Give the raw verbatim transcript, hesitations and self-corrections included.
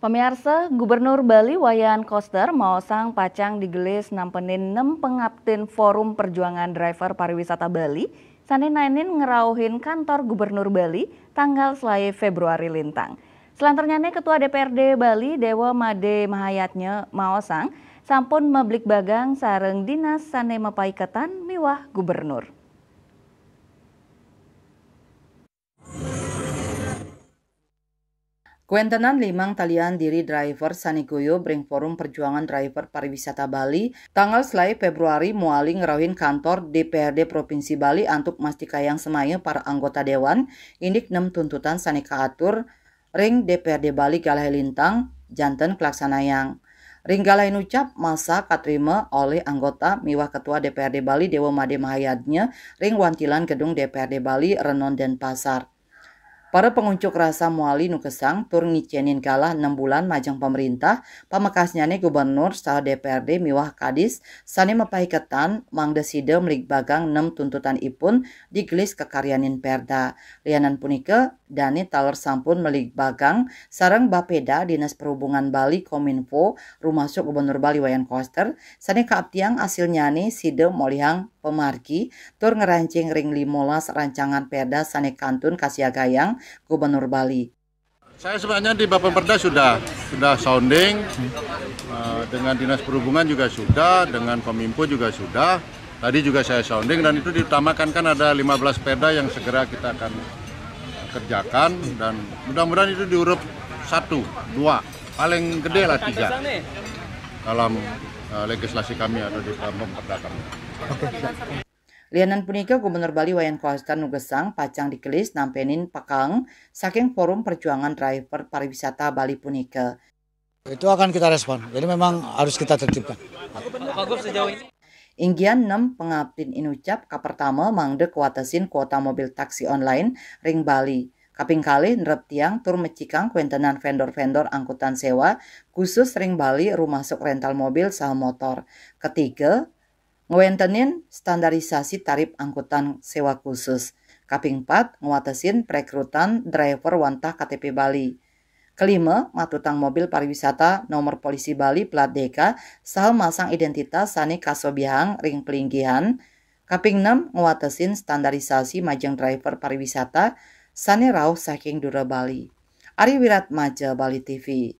Pamiarsa, Gubernur Bali Wayan Koster maosang pacang digelis nampenin nem pangaptin Forum Perjuangan Driver Pariwisata Bali, sane naenin ngerauhin kantor Gubernur Bali tanggal selae Februari lintang. Selanturnyane Ketua D P R D Bali Dewa Made Mahayatnya maosang sampun mebligbagang sareng dinas sane mapaiketan miwah gubernur. Kuentenan limang talian diri driver sane guyub ring Forum Perjuangan Driver Pariwisata Bali, tanggal selae Februari mawali ngrauhin kantor D P R D Provinsi Bali antuk mastikayang semaya para anggota dewan, indik nem tuntutan sane kaatur ring D P R D Bali galahe lintang, janten kalaksanayang. Ring galahe nucap masa katrima olih anggota miwah Ketua D P R D Bali Dewa Made Mahayatnya ring wantilan gedung D P R D Bali Renon Denpasar. Para pangunjuk rasa mawali nugesang tur ngicenin galah nem bulan majeng pamerintah, pamekasnyane gubernur saha D P R D miwah kadis sane mapaiketan mangda sida mligbagang nem tuntutan ipun digelis kakaryanin Perda. Lianan punika, dane taler sampun mligbagang sareng Bapeda Dinas Perhubungan Bali Kominfo rumasuk Gubernur Bali Wayan Koster sane kaaptiang asilnyane sida molihang pamargi tur ngrancing ring limolas rancangan Perda sane kantun kasiagayang Gubernur Bali. Saya sebenarnya di Bapeda sudah sudah sounding, eh, dengan Dinas Perhubungan juga sudah, dengan Kominfo juga sudah. Tadi juga saya sounding dan itu diutamakan kan ada lima belas Perda yang segera kita akan kerjakan dan mudah-mudahan itu diurup satu, dua, paling gede lah tiga dalam, eh, legislasi kami atau di dalam Perda kami. Lianan punika, Gubernur Bali Wayan Koster nugesang pacang digelis nampenin pakaeng saking Forum Perjuangan Driver Pariwisata Bali punika. Itu akan kita respon. Jadi memang harus kita tertibkan. Inggihan nem pangaptin inucap, kapertama mangda kawatesin kuota mobil taksi online ring Bali. Kaping kalih, nrep tiang tur mecikang kuentenan vendor-vendor angkutan sewa khusus ring Bali rumasuk rental mobil saha motor. Ketiga, ngwentenin standarisasi tarip angkutan sewa khusus. Kaping pat, ngwatesin perekrutan driver wantah K T P Bali. Kelima, matutang mobil pariwisata nomor polisi Bali plat D K saha masang identitas sane kasobiahang ring palinggihan. Kaping nem, ngwatesin standarisasi majeng driver pariwisata sane rauh saking dura Bali. Ari Wiratmaja, Bali T V.